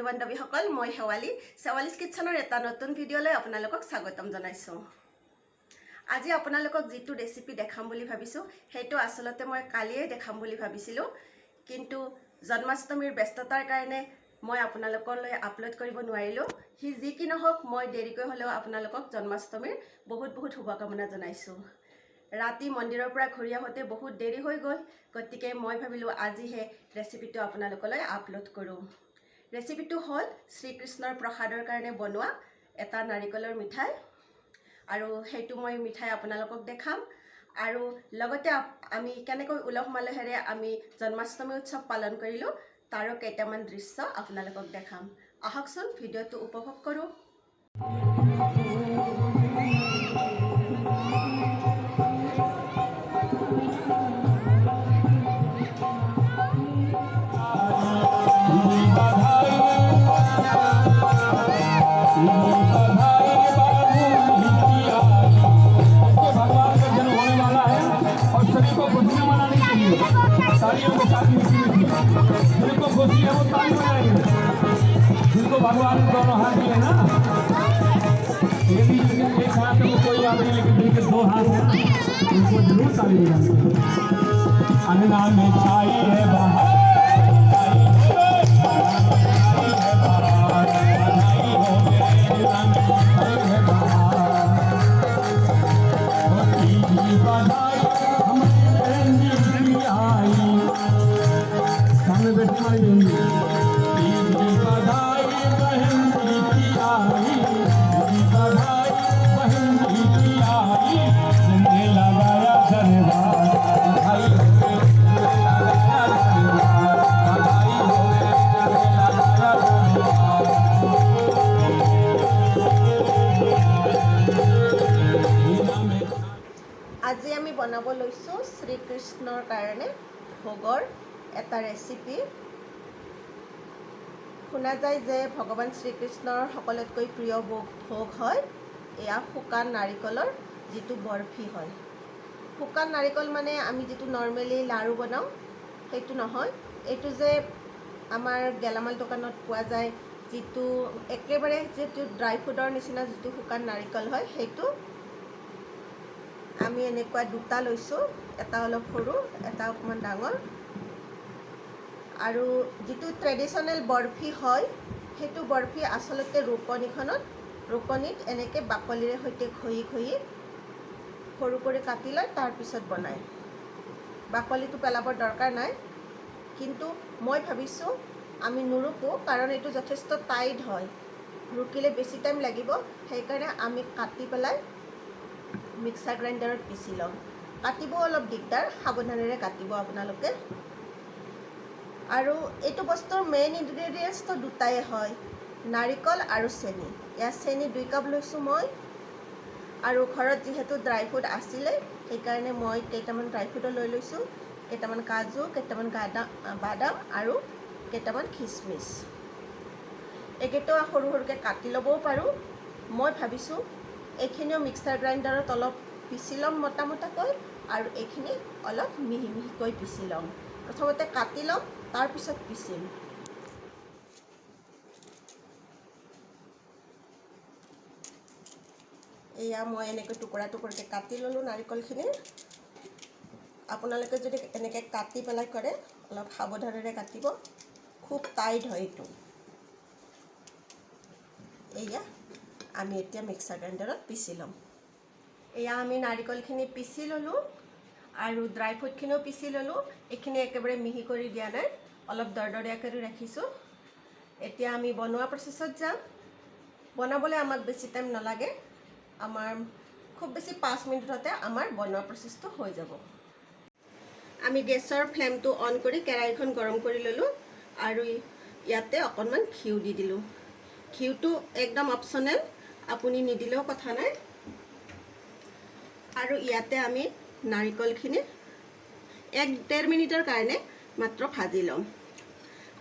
বান্ধৱীসকল, মই শেৱালি। শেৱালিছ কিটচেনৰ এটা নতুন ভিডিঅ'লৈ আপোনালোকক স্বাগতম জনাইছোঁ। আজি আপোনালোকক যিটো ৰেচিপি দেখাম বুলি ভাবিছোঁ, সেইটো আচলতে মই কালিয়ে দেখাম বুলি ভাবিছিলোঁ, কিন্তু জন্মাষ্টমীৰ ব্যস্ততাৰ কাৰণে মই আপোনালোকলৈ আপলোড কৰিব নোৱাৰিলোঁ। সি যি কি নহওক, মই দেৰিকৈ হ'লেও আপোনালোকক জন্মাষ্টমীৰ বহুত বহুত শুভকামনা জনাইছোঁ। ৰাতি মন্দিৰৰ পৰা ঘূৰি আহোঁতে বহুত দেৰি হৈ গ'ল, গতিকে মই ভাবিলোঁ আজিহে ৰেচিপিটো আপোনালোকলৈ আপলোড কৰোঁ। ৰেচিপিটো হ'ল শ্ৰীকৃষ্ণৰ প্ৰসাদৰ কাৰণে বনোৱা এটা নাৰিকলৰ মিঠাই আৰু সেইটো মই মিঠাই আপোনালোকক দেখাম আৰু লগতে আমি কেনেকৈ উলহ মালহেৰে আমি জন্মাষ্টমী উৎসৱ পালন কৰিলোঁ, তাৰো কেইটামান দৃশ্য আপোনালোকক দেখাম। আহকচোন, ভিডিঅ'টো উপভোগ কৰোঁ। बधाई बधाई बाबू की आई। इसके भगवान का जन्म होने वाला है और सभी को खुशियां मनानी चाहिए। तालियों के साथ मीठी मीठी। जिनको खुशी है, वो ताली बजाएंगे। जिनको भगवान ने दोनों हाथ दिए ना, यदि जिनके एक हाथ है वो कोई बात नहीं, लेकिन जिनके दो हाथ हैं, उनको जरूर ताली बजानी चाहिए। अंगना में छाई है बहार, बधाई हो, छाई है बहार, बधाई हो मेरे अंगना में छाई है बहार। की बधाई हमारी बहन जी की आई। सामने बैठी हमारी बहन जी की बधाई, बहन जी की आई की बधाई, बहन जी की आई। जिनने लगाया दरबार, बधाई हो, जिनने लगाया दरबार, बधाई हो, जिनने लगाया दरबार। में আজি আমি বনাব লৈছোঁ শ্ৰীকৃষ্ণৰ কাৰণে ভোগৰ এটা ৰেচিপি। শুনা যায় যে ভগৱান শ্ৰীকৃষ্ণৰ সকলোতকৈ প্ৰিয় ভোগ হয় এয়া শুকান নাৰিকলৰ যিটো বৰফি হয়। শুকান নাৰিকল মানে আমি যিটো নৰ্মেলি লাড়ু বনাওঁ, সেইটো নহয়। এইটো যে আমাৰ গেলামাল দোকানত পোৱা যায়, যিটো একেবাৰে যিটো ড্ৰাই ফ্ৰুটৰ নিচিনা যিটো শুকান নাৰিকল হয়, সেইটো আমি এনেকুৱা দুটা লৈছোঁ, এটা অলপ সৰু, এটা অকণমান ডাঙৰ। আৰু যিটো ট্ৰেডিশ্যনেল বৰফি হয়, সেইটো বৰফি আচলতে ৰুকনিত এনেকৈ বাকলিৰে সৈতে ঘঁহি ঘঁহি সৰু কৰি কাটি লয়, তাৰপিছত বনায়। বাকলিটো পেলাবৰ দৰকাৰ নাই। কিন্তু মই ভাবিছোঁ আমি নুৰুকো, কাৰণ এইটো যথেষ্ট টাইট হয়, ৰুকিলে বেছি টাইম লাগিব। সেইকাৰণে আমি কাটি পেলাই মিক্সাৰ গ্ৰাইণ্ডাৰত পিচি ল'ম। কাটিব অলপ দিগদাৰ, সাৱধানেৰে কাটিব আপোনালোকে। আৰু এইটো বস্তুৰ মেইন ইনগ্ৰেডিয়েণ্টছটো দুটাই হয়, নাৰিকল আৰু চেনি। ইয়াত চেনি 2 কাপ লৈছোঁ মই। আৰু ঘৰত যিহেতু ড্ৰাই ফ্ৰুট আছিলে, সেইকাৰণে মই কেইটামান ড্ৰাই ফ্ৰুটো লৈ লৈছোঁ, কেইটামান কাজু, কেইটামান বাদাম আৰু কেইটামান খিচমিচ। এইকেইটাও সৰু সৰুকৈ কাটি ল'বও পাৰোঁ। মই ভাবিছোঁ এইখিনিও মিক্সাৰ গ্ৰাইণ্ডাৰত অলপ পিচি ল'ম মোটা মোটাকৈ আৰু এইখিনি অলপ মিহি মিহিকৈ পিচি ল'ম। প্ৰথমতে কাটি ল'ম, তাৰপিছত পিচিম। এয়া মই এনেকৈ টুকুৰা টুকুৰাকৈ কাটি ল'লোঁ নাৰিকলখিনি। আপোনালোকে যদি এনেকৈ কাটি পেলাই কৰে, অলপ সাৱধানেৰে কাটিব, খুব টাইট হয় এইটো। এয়া আমি এতিয়া মিক্সাৰ গ্ৰাইণ্ডাৰত পিচি ল'ম। এয়া আমি নাৰিকলখিনি পিচি ল'লোঁ আৰু ড্ৰাই ফ্ৰুটখিনিও পিচি ল'লোঁ। এইখিনি একেবাৰে মিহি কৰি দিয়া নাই, অলপ দৰদৰীয়া কৰি ৰাখিছোঁ। এতিয়া আমি বনোৱা প্ৰচেছত যাম। বনাবলৈ আমাক বেছি টাইম নালাগে। আমাৰ খুব বেছি 5 মিনিটতে আমাৰ বনোৱা প্ৰচেছটো হৈ যাব। আমি গেছৰ ফ্লেমটো অন কৰি কেৰাহীখন গৰম কৰি ল'লোঁ আৰু ইয়াতে অকণমান ঘিউ দি দিলোঁ। ঘিউটো একদম অপশ্যনেল, আপুনি নিদিলেও কথা নাই। আৰু ইয়াতে আমি নাৰিকলখিনি 1-1.5 মিনিটৰ কাৰণে মাত্ৰ ভাজি ল'ম।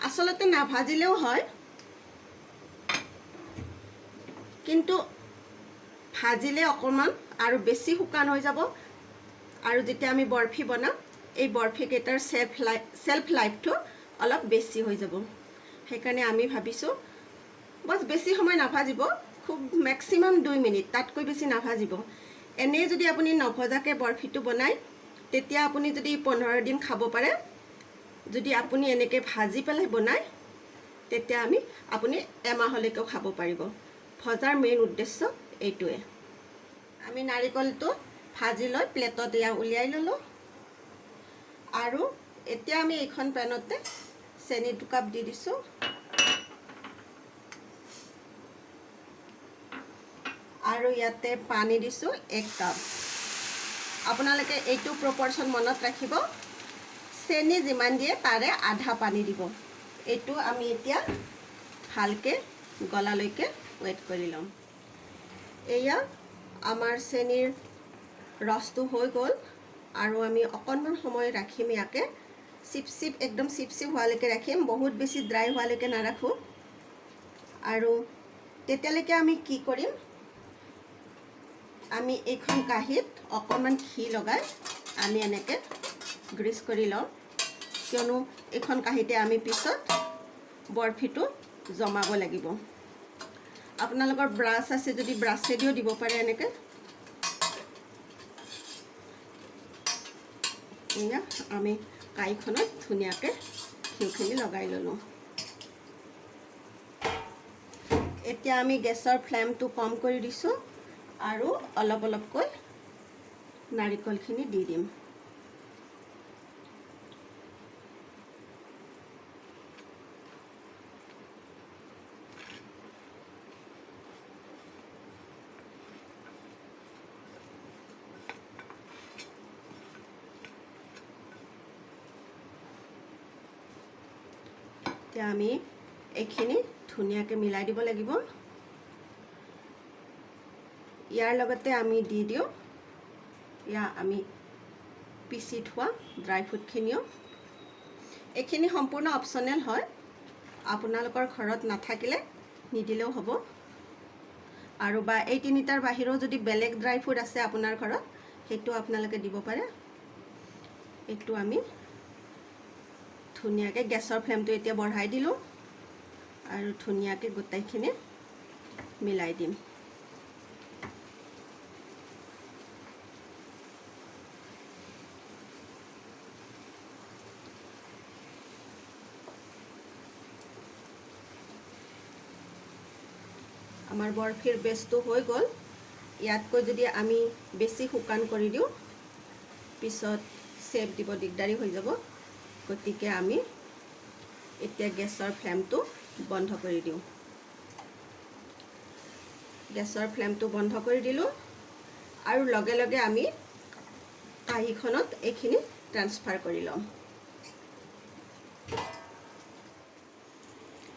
আচলতে নাভাজিলেও হয়, কিন্তু ভাজিলে অকণমান আৰু বেছি শুকান হৈ যাব আৰু যেতিয়া আমি বৰফি বনাম, এই বৰফিকেইটাৰ চেল্ফ লাইফটো অলপ বেছি হৈ যাব। সেইকাৰণে আমি ভাবিছোঁ বছ, বেছি সময় নাভাজিব, খুব মেক্সিমাম 2 মিনিট, তাতকৈ বেছি নাভাজিব। এনেই যদি আপুনি নভজাকৈ বৰফিটো বনায়, তেতিয়া আপুনি যদি 15 দিন খাব পাৰে। যদি আপুনি এনেকৈ ভাজি পেলাই বনায়, তেতিয়া আপুনি এমাহলৈকেও খাব পাৰিব। ভজাৰ মেইন উদ্দেশ্য এইটোৱে। আমি নাৰিকলটো ভাজি লৈ প্লেটত এয়া উলিয়াই ল'লোঁ। আৰু এতিয়া আমি এইখন পেনতে চেনি 2 কাপ দি দিছোঁ। আৰু ইয়াতে পানী দিছোঁ 1 কাপ। আপোনালোকে এইটো প্ৰপৰশ্যন মনত ৰাখিব, চেনি যিমান দিয়ে তাৰে আধা পানী দিব। এইটো আমি এতিয়া ভালকৈ গলালৈকে ৱেইট কৰি ল'ম। এয়া আমাৰ চেনিৰ ৰসটো হৈ গ'ল। আৰু আমি অকণমান সময় ৰাখিম ইয়াকে, চিপ চিপ একদম চিপ চিপ হোৱালৈকে ৰাখিম, বহুত বেছি ড্ৰাই হোৱালৈকে নাৰাখোঁ। আৰু তেতিয়ালৈকে আমি কি কৰিম, আমি এইখন কাঁহীত অকণমান ঘি লগাই আমি এনেকৈ গ্ৰীছ কৰি লওঁ, কিয়নো এইখন কাঁহীতে আমি পিছত বৰফিটো জমাব লাগিব। আপোনালোকৰ ব্ৰাছ আছে যদি ব্ৰাছেদিও দিব পাৰে এনেকৈ। এয়া আমি কাঁহীখনত ধুনীয়াকৈ ঘিউখিনি লগাই ল'লোঁ। এতিয়া আমি গেছৰ ফ্লেমটো কম কৰি দিছোঁ আৰু অলপ অলপকৈ নাৰিকলখিনি দি দিম। এতিয়া আমি এইখিনি ধুনীয়াকৈ মিলাই দিব লাগিব। ইয়াৰ লগতে আমি দি দিওঁ এয়া আমি পিচি থোৱা ড্ৰাই ফ্ৰুটখিনিও। এইখিনি সম্পূৰ্ণ অপশ্যনেল হয়, আপোনালোকৰ ঘৰত নাথাকিলে নিদিলেও হ'ব। আৰু বা এই তিনিটাৰ বাহিৰেও যদি বেলেগ ড্ৰাই ফ্ৰুট আছে আপোনাৰ ঘৰত, সেইটো আপোনালোকে দিব পাৰে। এইটো আমি ধুনীয়াকৈ গেছৰ ফ্লেমটো এতিয়া বঢ়াই দিলোঁ আৰু ধুনীয়াকৈ গোটেইখিনি মিলাই দিম। আমাৰ বৰফিৰ বেচটো হৈ গ'ল। ইয়াতকৈ যদি আমি বেছি শুকান কৰি দিওঁ, পিছত চেপ দিব দিগদাৰী হৈ যাব। গতিকে আমি এতিয়া গেছৰ ফ্লেমটো বন্ধ কৰি দিওঁ। গেছৰ ফ্লেমটো বন্ধ কৰি দিলোঁ আৰু লগে লগে আমি কাঁহীখনত এইখিনি ট্ৰান্সফাৰ কৰি ল'ম।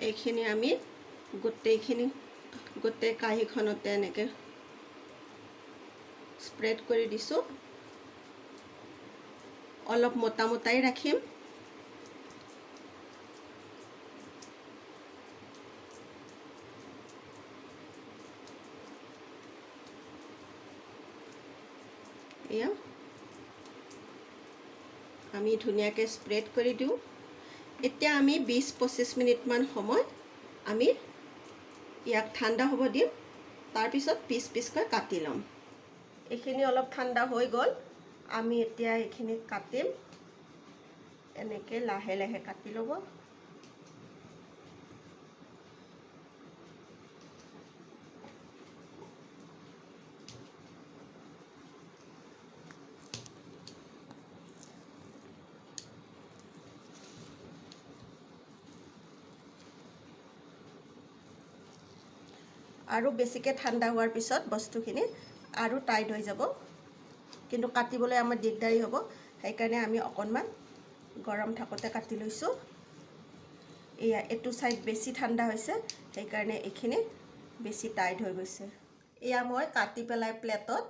এইখিনি আমি গোটেই কাঁহীখনতে এনেকৈ স্প্ৰেড কৰি দিছোঁ। অলপ মোটা মোটাই ৰাখিম। এয়া আমি ধুনীয়াকৈ স্প্ৰেড কৰি দিওঁ। এতিয়া আমি 20-25 মিনিটমান সময় আমি ইয়াক ঠাণ্ডা হ'ব দিম। তাৰপিছত পিচ পিচকৈ কাটি ল'ম। এইখিনি অলপ ঠাণ্ডা হৈ গ'ল। আমি এতিয়া এইখিনি কাটিম। এনেকৈ লাহে লাহে কাটি ল'ব। আৰু বেছিকৈ ঠাণ্ডা হোৱাৰ পিছত বস্তুখিনি আৰু টাইট হৈ যাব, কিন্তু কাটিবলৈ আমাৰ দিগদাৰী হ'ব। সেইকাৰণে আমি অকণমান গৰম থাকোঁতে কাটি লৈছোঁ। এয়া এইটো ছাইড বেছি ঠাণ্ডা হৈছে, সেইকাৰণে এইখিনি বেছি টাইট হৈ গৈছে। এয়া মই কাটি পেলাই প্লেটত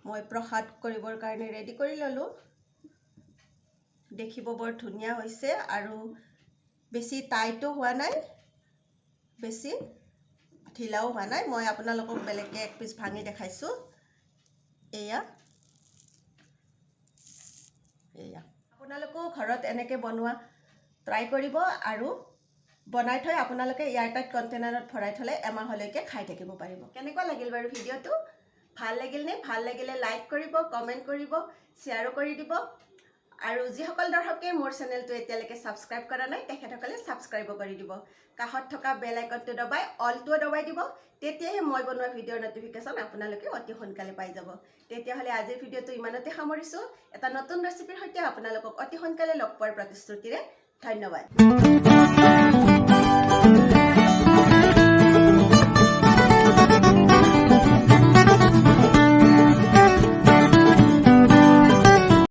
মই প্ৰসাদ কৰিবৰ কাৰণে ৰেডি কৰি ল'লোঁ। দেখিব বৰ ধুনীয়া হৈছে আৰু বেছি টাইটো হোৱা নাই, বেছি ঢিলাও হোৱা নাই। মই আপোনালোকক বেলেগকৈ এক পিচ ভাঙি দেখাইছোঁ। এয়া এয়া আপোনালোকেও ঘৰত এনেকৈ বনোৱা ট্ৰাই কৰিব আৰু বনাই থৈ আপোনালোকে এয়াৰটাইট কণ্টেইনাৰত ভৰাই থ'লে এমাহলৈকে খাই থাকিব পাৰিব। কেনেকুৱা লাগিল বাৰু ভিডিঅ'টো? ভাল লাগিল নে? ভাল লাগিলে লাইক কৰিব, কমেণ্ট কৰিব, শ্বেয়াৰো কৰি দিব। আৰু যিসকল দৰ্শকে মোৰ চেনেলটো এতিয়ালৈকে ছাবস্ক্ৰাইব কৰা নাই, তেখেতসকলে ছাবস্ক্ৰাইবো কৰি দিব। কাষত থকা বেল আইকনটো দবাই অলটোও দবাই দিব। তেতিয়াহে মই বনোৱা ভিডিঅ'ৰ ন'টিফিকেশ্যন আপোনালোকে অতি সোনকালে পাই যাব। তেতিয়াহ'লে আজিৰ ভিডিঅ'টো ইমানতে সামৰিছোঁ। এটা নতুন ৰেচিপিৰ সৈতে আপোনালোকক অতি সোনকালে লগ পোৱাৰ প্ৰতিশ্ৰুতিৰে ধন্যবাদ।